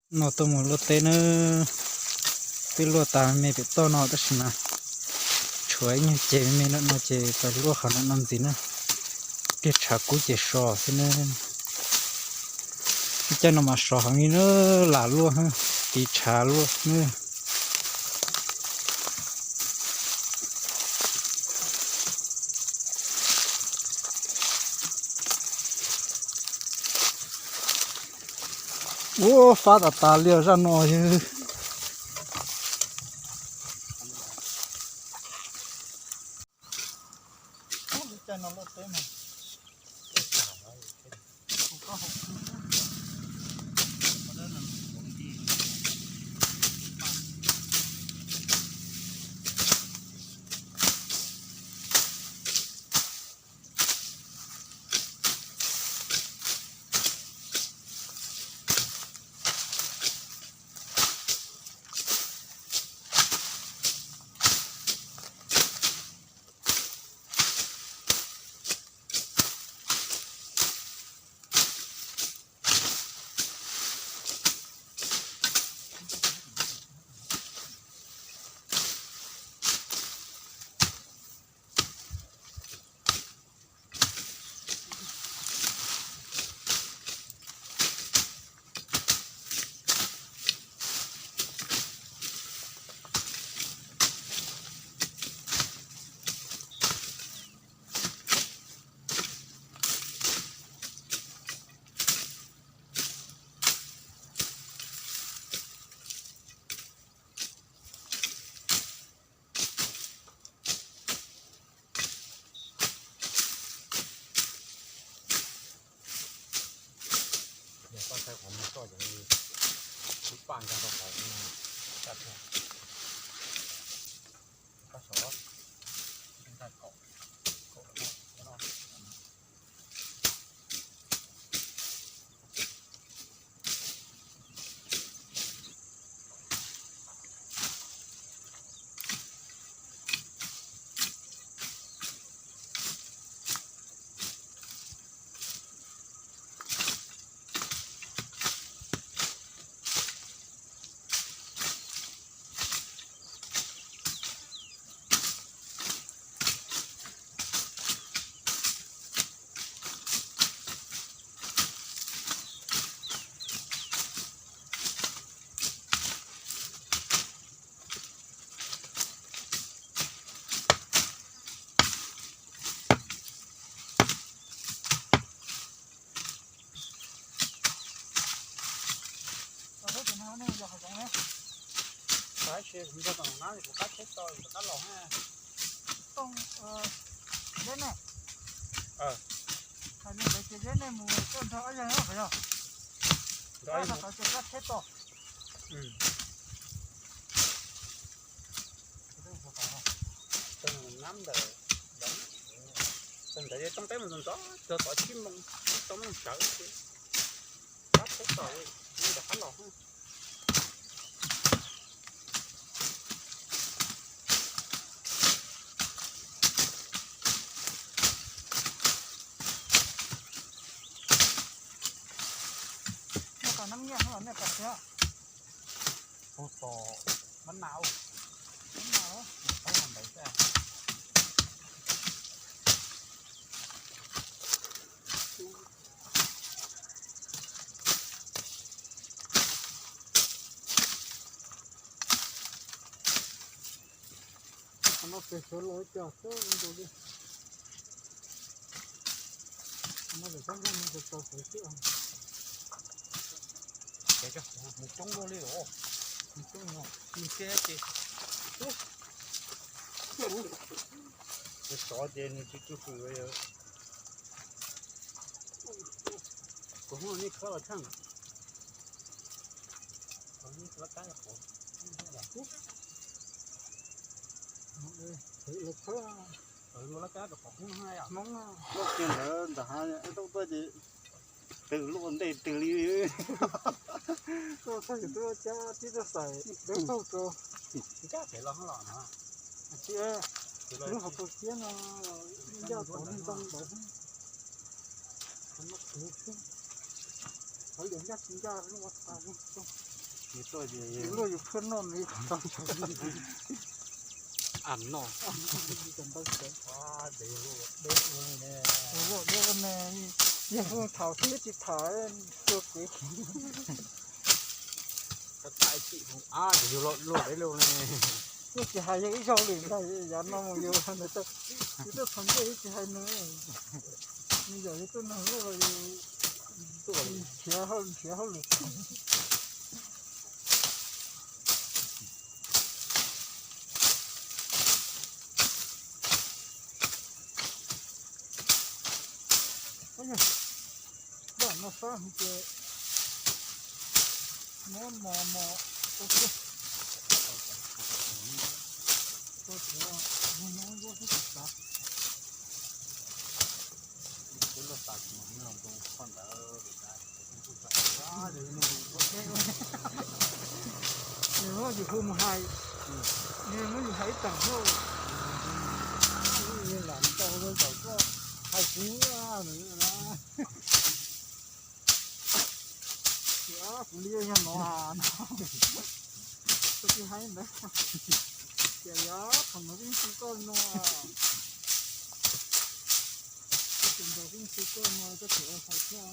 No tuaj mus luaj teb na, twb luaj tas me pem toj no tab sis mas tshuav ib nyuag ceg me me no ces tau luaj qhov no ntxiv na, tig tshav kub ces so xwb na. Ib caj no mas sov heev li na, lam luaj, tiv tshav luaj na. Ua fab tas tas li zaj no yog. Yog koj saib qhov muag toj ces kuv paj nkag rau qhov no. Koj saib, koj saib. Tab sis kuv nrog tom nab kuv qab tsheb to kuv qab los na. Tooj, Zeb ne. Hais li ntawd ces Zeb nej mus tuaj nrog ob yawg no puas yog? Nrog ob yawg mus. Qab tsheb to. Nab ntawd, ntawd tooj teb mus ntxov ntxov txog tod tsib moos, tsib moos sawv, qab tsheb to, ntawd qab los. Nej tos nab nyiaj los nej tos thiab? Kuv tos mab nau. Mab nau, tos ntawd xwb. Qhov no pem sawv los cas xwb ntau li. Qhov no lawm sab nqaij no ces tau sawv xwb. Mus coob luaj li os. Mus coob no, mus kiag ces, tus sov ces nws tsis tu hws. Kuv hnub nej khawb los tshaj, lab kab qhov, lab kab rau qhov Hmoob, lub kiag ntawd ntag, tuaj tuaj ces twg luaj ntej twg li. Tuaj txog ces twb cab tib tuaj xais dawb paug rau. Ncaj pem los los no. Tsis, lub hauv paus siab no ncaj tod ntoo ntawd. Qhov no khwv xwb, qhov liam ncaj tsis ncaj lub ua tas zoo. Luaj yus phaj noj nws tau. Noj, yog hu tham thiab tsis tham, tua kuv. Luaj tsis hais yog ib zaug li ntag, yav no mus yus, yus tuaj tham ntej tsis hais nws, nws yog yus tuaj nrog luaj, nrhiav hauj lwm. Vaj no fab ces muab mos mos ua thiab. Nws muab yus hu mus hais, nws muab yus hais ib tag hauj, lam tau koj hais kuv na. Kuv li yog no, kuv tsis hais ntawd, ces yog thaum no yeej tsis koj no, thaum no yeej tsis koj no koj tseem hais thiab.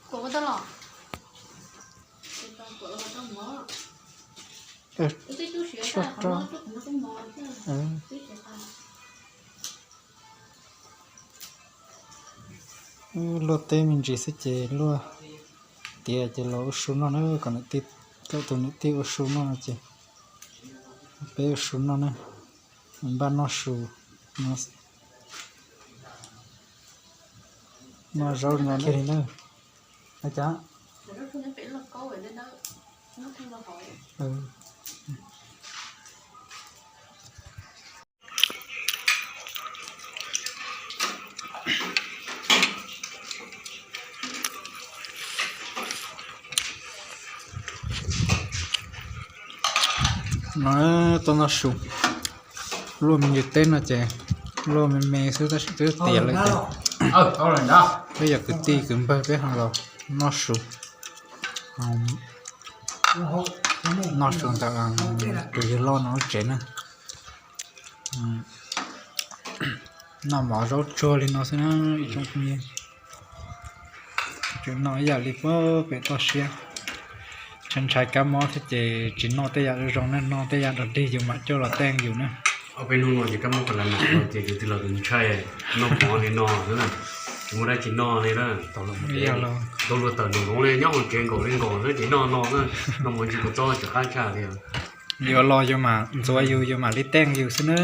Kuv tau los, kuv tau los tau mov. Wb twb cub siav tag, qhov no cub qhov no cub mov thiab. Wb luaj teb me ntsis xwb ces luaj tiav ces los ua su noj na, kom niam tij, kom tus niam tij ua su noj ces peb ua su noj na, npaj noj su no xwb. Noj zaub no kiag li na. Cas no tuaj noj su, luaj me ntsis teb no ces luaj me me xwb tab sis twb tiav lawm ces peb yog kwv tij kwv npawg peb ho los noj su, noj su ntawm tus yawg loj no lub tsev na. Noj mov zaub tsuag li no xwb na ib tsoom phooj ywg. Tseem noj ib yam li puag pem toj siab. Ntshai ntshai kab mob thiab ces tsis noj tej yam zoo zoo na, noj tej yam dog dig yus mam coj los teej yus na. Ob peb hnub no ces kab mob kab lam no ces yus twb los ntshai noj mov li no xwb na. Tsis muaj dab tsi noj li na. Tau luag tawm nws hmoov li nyob hauv tsev nkaum li nkaum xwb ces noj no, noj mov ntsis kua txob tsis qab tshaj li. Yuav los yus mam ntxuav yus, yus mam li teej yus xwb na.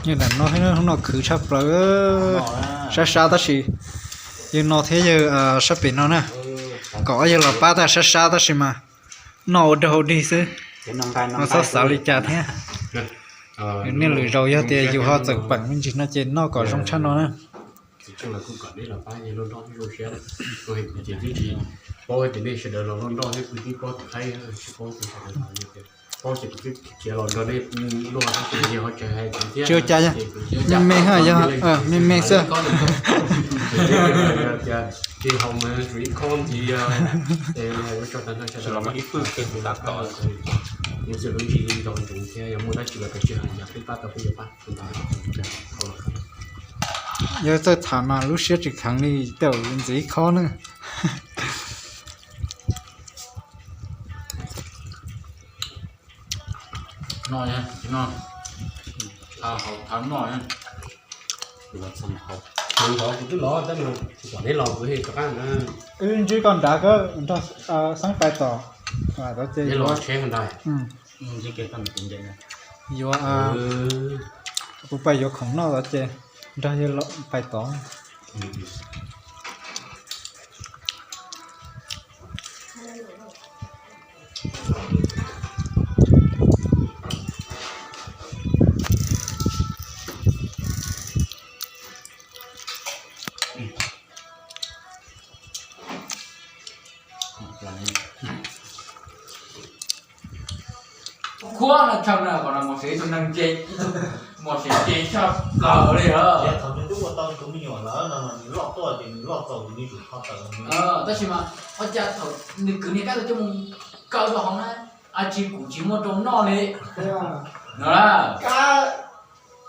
Yog lam no thiab, hnub no khwv tshaj plaws. Sab sab tab sis, yawg no thiab yawg sab pem no na, kom yawg los pab tag, sab sab tab sis mas noj ua dog ua dig xwb, no txhob xav li cas thiab. Niaj lwm zaus yog tias yus ho txawm peem me ntsis no ces noj kom zoo tshaj no na. Tsis ua cas, me me ha, yog me me xwb. Yog txawj tham mas lub siab tsis kheev li, tej ntxiv ib khob na. Wb ntsib koj nrad, koj nrog Xeeb pais tom, tod ces yuav, kuv pais yuav khoom noj tod ces nrog yawg pais tod. Khuab no tshaj na, kom no mos sev tus neeg nce, mos sev nce tshaj plaws li os. Thaum nws twb ua tau tus me nyuam lawm no nws loj tuaj ces nws loj txaus nws yeej tsum kho tawm. Tab sis mas ua cas thaum nws kwv niag kab tau coj mus kaw rau hauv na, a tsis kuv tsis muaj rau noj li no.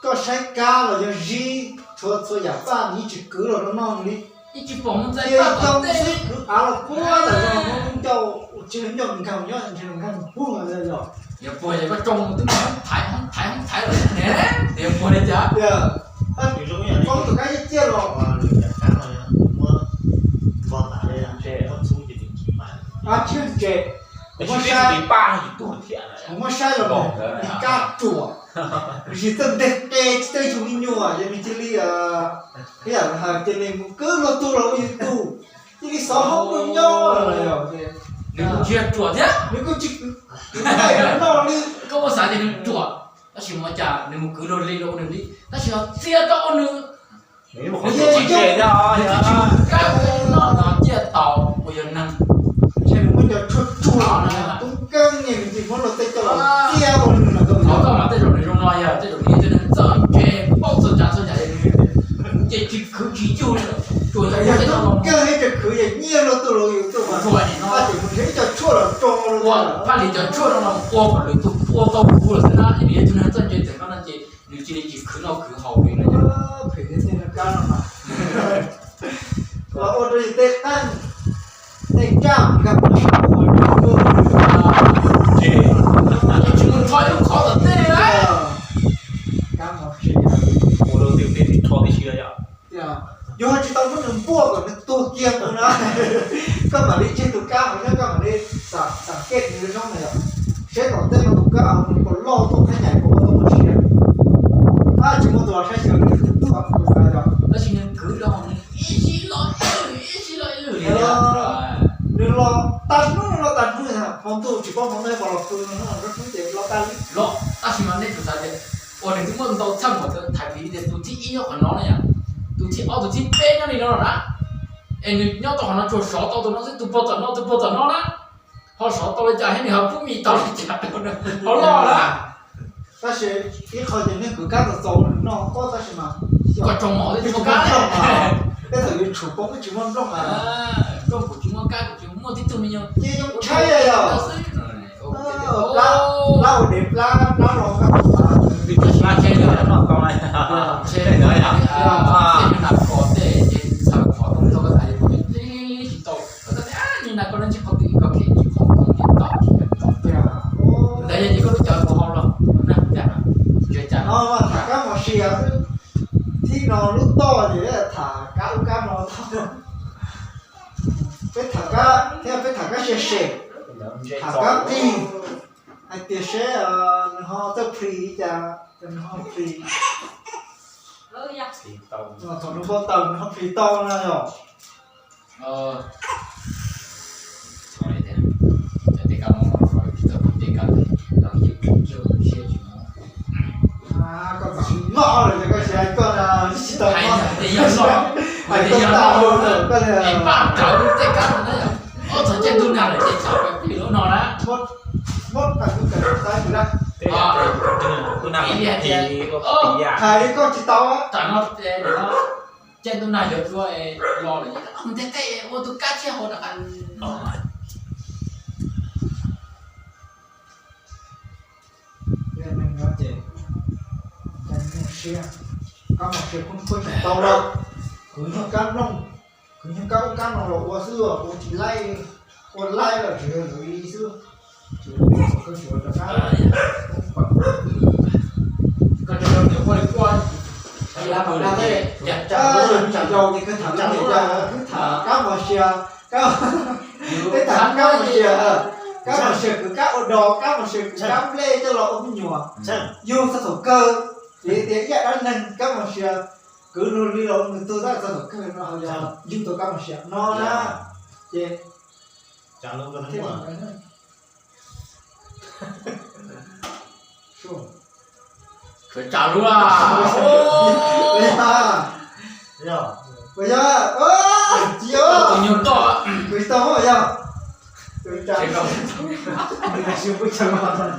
Koj saib kab los yog zib, txhua txhua yam paj nws yeej tsis kwv los rau noj li. Yeej tsis pom mus txais paj tom tej xwb, kwv av los puag tas zog, muab lub ncauj, tsis lub ncauj nkaug nyob ntshe nws nkaug puag yog. Yog puag ces koj tsoo twb muab thaiv thaiv thaiv los ne, tias puag li cas. Koj tus kab ciaj ciaj los, a tsis ntse, kuv muab saib, kuv muab saib los li kab ruam, tsis txawj nteg qe tsis txawj yug me nyuam ces nws cia li, ib yam hais cia li mus kwv luag tug los ua yus tug, cia li xov hoob rau nyob los yog. Nws kuj tsis yog ruam thiab, nws kuj tsis, nws noj li. Koj muab xav tias nws ruam, tab sis mas cas nws mus kwv luag li los ua nws li, tab sis ho txia tau ua nws. Nws tsis, nws tsis kab noj no ciaj tau uas yog neeg. Ntshe nws muab cov tshuaj tsuag tub keeb ne, nws cia muab luag tej coj los txia ua nws. Thov koj mas tej zaum nws zoo no yog tej zaum nws yog tus neeg txawj ntse, paub txhua tsav txhua yam, ces tsis khwv tsis yug li. Tsuas yog tub keeb ib tug khwv yog nyiaj luag tug los yus tug mas, ces mus nrhiav ib co tshuaj los tso ua phaj li cov tshuaj no los ua kom lwm tus ua tau kuv lawm xwb na, nws yog tus neeg txawj ntse txawm no no ces nws cia li tsis khwv noj khwv haus li no. Phem thiab tej neeg kab no mas, los ua rau yus tej qeej tej ntsaj nkag mus ua tsis mus rho ib lub qhov tom tej na. Ua rau tej tib rho tib si yom. Yog tsis tau muab nws npuaj kom nws tuag kiag mus na, koj mam li tseg tus kab hauv nyob, koj mam li xam kej nws zoo na yom. Seb tom ntej no tus kab hauv nws puas loj tuaj thab nyais puas ua tau muaj sia. Ab, tsis muaj tus los saib xyuas nws tus tuag mus xav yom. Tab sis nws kwv rau hauv nws ib sib lo ib lwm ib sib lo ib lwm li. Nws los tag hnub, nws los tag hnub, hmo ntuj tsis paub hmo no puas los pw, hmo no los rau hnub ces los tag li. Los tab sis mas nej tsum xav tias uas nws twb muaj ntau txheej uas thaiv phim tias tus thib ib nyob qhov no na yom, tus thib ob tus thib peb nyob li no lawm na, es nws nyob tau qhov no tsuas sov tau tus no xwb, tus puag tom no tus puag tom no na, ho sov tau li cas thiab nws ho pub mis tau li cas, ho loj lawm. Tab sis ib qho ces nej kwv kab txaus txaus noj koj, tab sis mas koj tsoom mom twb tsis muaj kab, tej thaum yus tshum poob twb tsis muaj nplooj na. Koj kuv tsis muaj kab, kuv tsis muaj tib tug me nyuam ces yoo tshaib yom. Plab ua dev plab, plab los kab, plab tshaib no koj, tshaib no, tej me nas kos tej ces xav khov rau tau koj xav tsis tau, koj xav tias ni nas kos no ntsib qhov twg ib koj khev ntsib qhov koob ces tau tsis tau. Ntawd yog ces koj lub cawv puas hau los na, ntshe cas no tham kab mos sia xwb. Thib no lub toj ces tham kab ub kab no tau. Peb tham kab thiab peb tham kab sia sem, tham kab qig, hais tias seb nws ho txawj plis li cas, nws ho plis. Thaum nws npau taws nws ho phim tau na yog. Koj tsis loj lawm ces koj tsis hais koj na, tsis tau loj. Hais koj tau koj li. Muab, muab, hais koj tsis tau. Caij ntuj nag yuav dua los lawm, tej tej ua tus kab tshiab hauv rov qab. Neeg no ces, kab mos sia, kab mos sia kuj tsis tau lawm. Kwv nyuag kab nplooj, kwv nyuag kab ub kab no los ua xwb, ua tsis laib, ua laib los tsuas yog li xwb. Koj cov niam poj li quaj, tsam yau ces koj tham, koj tham kab mos sia, kab, peb tham kab mos sia, kab mos sia kwv kab ua dog, kab mos sia kwv kab nplej coj los ua me nyuam. Yug txog thaum kawg, vim tias ib yam dab neeg kab mos sia kwv luag li los nws tuag txog thaum kawg no yog yug tau kab mos sia no na. Ces Tsav lub, puas yog? Tsis yog, kuv tsis tau yog. Tus siab ntawd, sawv tus siab ntawd.